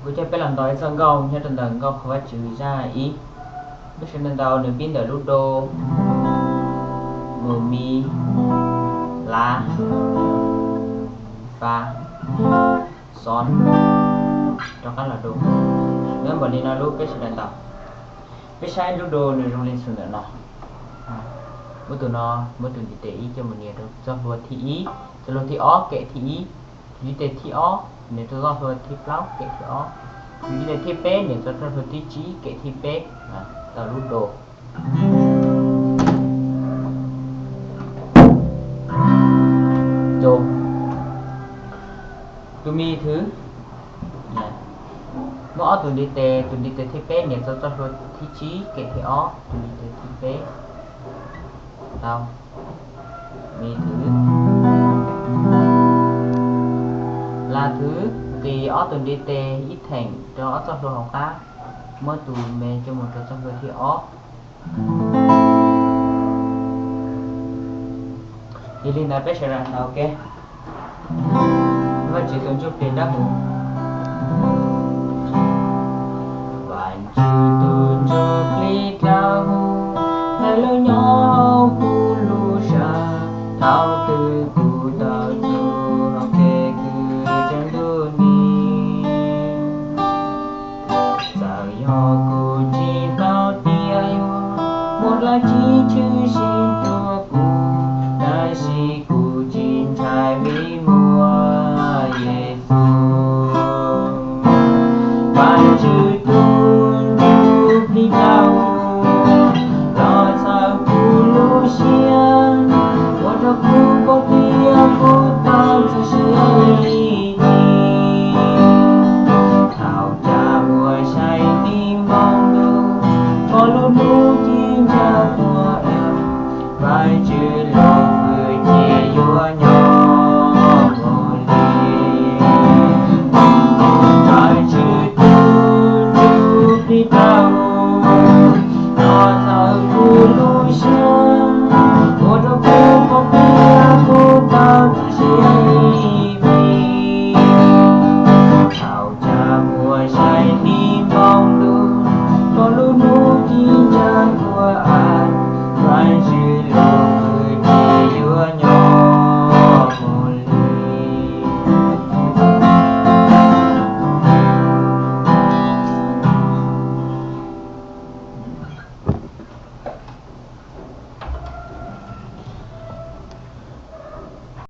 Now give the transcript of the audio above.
Kuv coj peb los ntaus ib txoj nkauj nyob rau ntawm nkauj qhov Vajtswv zaj ib. Peb sawv daws ntaus nws pib ntawm lub do, mus mi, la, fa, xos, rov qab los do. Nyob npaum li no lub peb sawv daws ntaus. Peb saib lub do nws zoo li xws ntawm no. Muab tus no, muab tus ntiv tes ib coj mus nias rau txoj hlua thib ib, txoj hlua thib ob kem thib ib. Tus ntiv tes thib ob nias rau txoj hlua thib plaub kem thib ob. Tus ntiv tes thib peb nias rau txoj hlua thib tsib kem thib peb. Tau lub do. Tus mi thwv, muab ob tus ntiv tes, tus ntiv tes thib peb nias rau txoj hlua thib tsib kem thib ob, tus ntiv tes thib peb. Tau. Mi thwv. La thwv, nqis ob tus ntiv tes ib theem rau ob txoj hlua hauv qab, muab tus me coj mus rau txoj hlua thib ob. Yog li ntawd peb sawv daws ntaus ke. Vajtswv tus ntsuj plig dawb huv. Vajtswv tus ntsuj plig dawb huv, yog lub nyob hauv kuv lub zog, thaum twg kuv tau txuj kev kwv tseem ntuj ni. Txawm yog kuv tsis tau tias yuav muaj dab tsi tshwm sim rau kuv, tab sis kuv